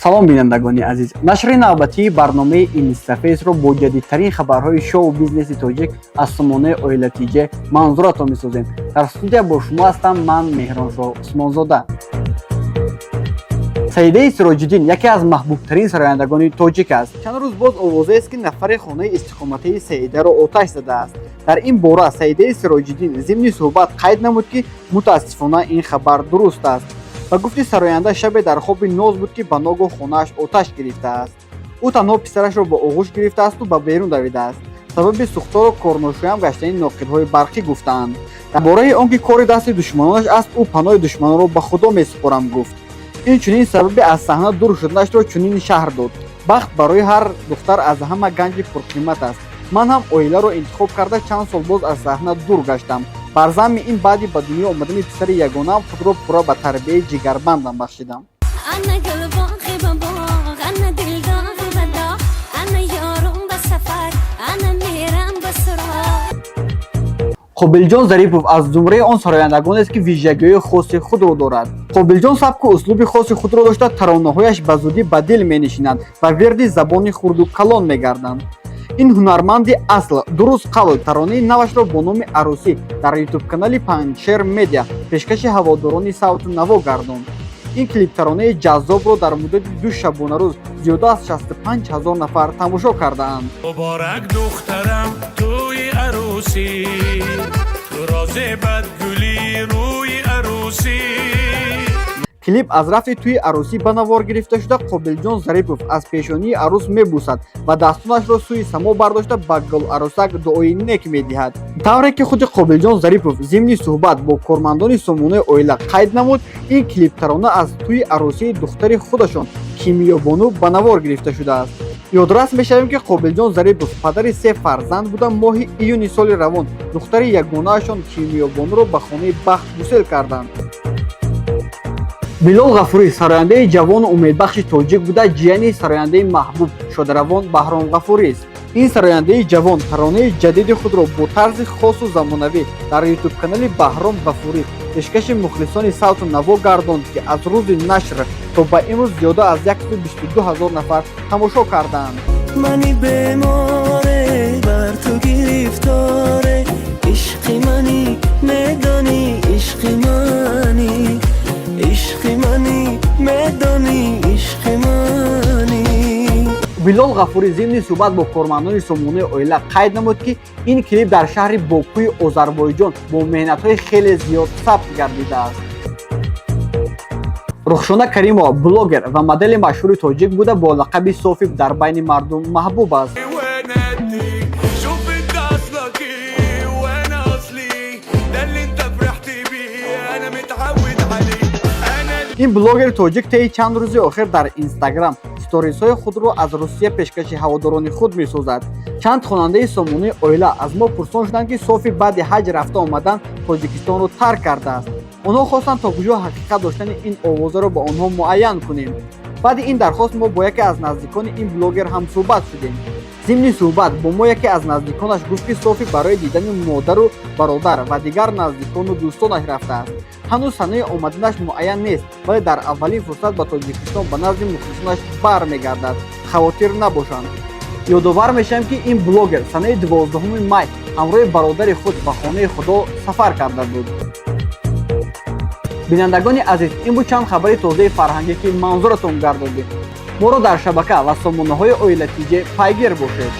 Салом, бинандагони азиз! Нашри навбатии барномаи Инстафейсро бо ҷадидтарин хабарҳои шоу бизнеси тоҷик аз сомонаи Оила ТЖ манзуратон месозем. Дар студия бо шумо ҳастам ман, Меҳроншоҳ Усмонзода. Саидаи Сироҷиддин яке аз маҳбубтарин сарояндагони тоҷик аст. Чанд рӯз боз овозаест, ки нафаре хонаи истиқоматии Саидаро оташ задааст. Дар ин бора Саидаи Сироҷиддин зимни суҳбат қайд намуд, ки мутаассифона ин хабар дуруст аст. Ба гуфти сароянда, шабе дар хоби ноз буд, ки ба ногоҳ хонааш оташ гирифтааст. Ӯ танҳо писарашро ба оғӯш гирифтаасту ба берун давидааст. Сабаби сӯхторо корношоям гаштани ноқилҳои барқӣ гуфтаанд. Дар бораи он ки кори дасти душманонаш аст, ӯ паноҳи душманонро ба Худо месупорам гуфт. Инчунин сабаби аз саҳна дур шуданашро чунин шарҳ дод: «Бахт барои ҳар духтар аз ҳама ганҷи пурқимат аст. Ман ҳам оиларо интихоб карда, чанд сол боз аз саҳна дур гаштам. Бар замми ин, баъди ба дунё омадани писари ягонаам, худро пурра ба тарбияи ҷигарбандам бахшидам». Ана гул боғи ба боғ, ана дил доғи ба доғ, ана ёрум ба сафар, ана мерам ба суроғ. Қобилҷон Зарипов аз зумраи он сарояндагонест, ки вижагиҳои хоси худро дорад. Қобилҷон сабку услуби хоси худро дошта, таронаҳояш ба зудӣ ба дил менишинанд ва вирди забони хурду калон мегарданд. Ин ҳунарманди асл 2 рӯз қабл таронаи навашро бо номи «Арӯсӣ» дар ютуб-канали Панҷшер Медиа пешкаши ҳаводорони савту наво гардонд. Ин клип-таронаи ҷаззобро дар муддати 2 шабонарӯз зиёда аз 65 ҳазор нафар тамошо кардаанд. Муборак, духтарам, тӯи арӯсӣ, туро зебад гули рӯи арӯсӣ. Клип аз рафти тӯи арӯсӣ ба навор гирифта шуда, Қобилҷон Зарипов аз пешонии арӯс мебусад ва дастонашро сӯи само бардошта, ба гуларӯсак дуои нек медиҳад. Тавре ки худи Қобилҷон Зарипов зимни суҳбат бо кормандони сомонаи Оила қайд намуд, ин клип-тарона аз тӯи арӯсии духтари худашон Кимиёбону ба навор гирифта шудааст. Ёдрас мешавем, ки Қобилҷон Зарипов падари се фарзанд буда, моҳи июни соли равон духтари ягонаашон Кимиёбонуро ба хонаи бахт гусел карданд. Билол Ғафурӣ сарояндаи ҷавону умедбахши тоҷик буда, ҷияни сарояндаи маҳбуб шодаравон Баҳром Ғафурист. Ин сарояндаи ҷавон таронаи ҷадиди худро бо тарзи хосу замонавӣ дар ютуб-канали Баҳром Ғафурӣ пешкаши мухлисони савту наво гардонд, ки аз рӯзи нашр то ба имрӯз зиёда аз 122 ҳазор нафар тамошо кардаанд. Мани беморе, бар ту гирифторе, ишқи мани, медонӣ, ишқи мани, ишқи мани, медонӣ, ишқи мани. Билол Ғафурӣ зимни суҳбат бо кормандони сомонаи Оила қайд намуд, ки ин клип дар шаҳри Бокуи Озарбойҷон бо меҳнатҳои хеле зиёд сабт гардидааст. Рухшона Каримова блогер ва модели машҳури тоҷик буда, бо лақаби Софиб дар байни мардум маҳбуб аст. وانا شوف انت اصلك ايه وانا اصلي ده اللي انت فرحت بيه انا متعود عليه انا Ин блогери тоҷик тайи чанд рӯзи охир дар Инстаграм сторисҳои худро аз Русия пешкаши ҳаводорони худ месозад. Чанд хонандаи сомонаи Оила аз мо пурсон шуданд, ки Софи баъди ҳаҷ рафта омадан Тоҷикистонро тарк кардааст. Онҳо хостанд, то куҷо ҳақиқат доштани ин овозаро ба онҳо муайян кунем. Баъди ин дархост мо бо яке аз наздикони ин блогер ҳамсӯҳбат шудем. Зимни суҳбат бо мо яке аз наздиконаш гуфт, ки Софи барои дидани модару бародар ва дигар наздикону дӯстонаш рафтааст. Ҳанӯз санаи омаданаш муайян нест, вале дар аввалин фурсат ба Тоҷикистон, ба назди мухлисонаш бармегардад, хавотир набошанд. Ёдовар мешавем, ки ин блогер санаи 12 май ҳамроҳи бародари худ ба хонаи Худо сафар карда буд. Бинандагони азиз, ин буд чанд хабари тозаи фарҳангӣ, ки манзуратон гардонидем. Моро дар шабака ва сомонаҳои Оила ТЖ пайгир бошед.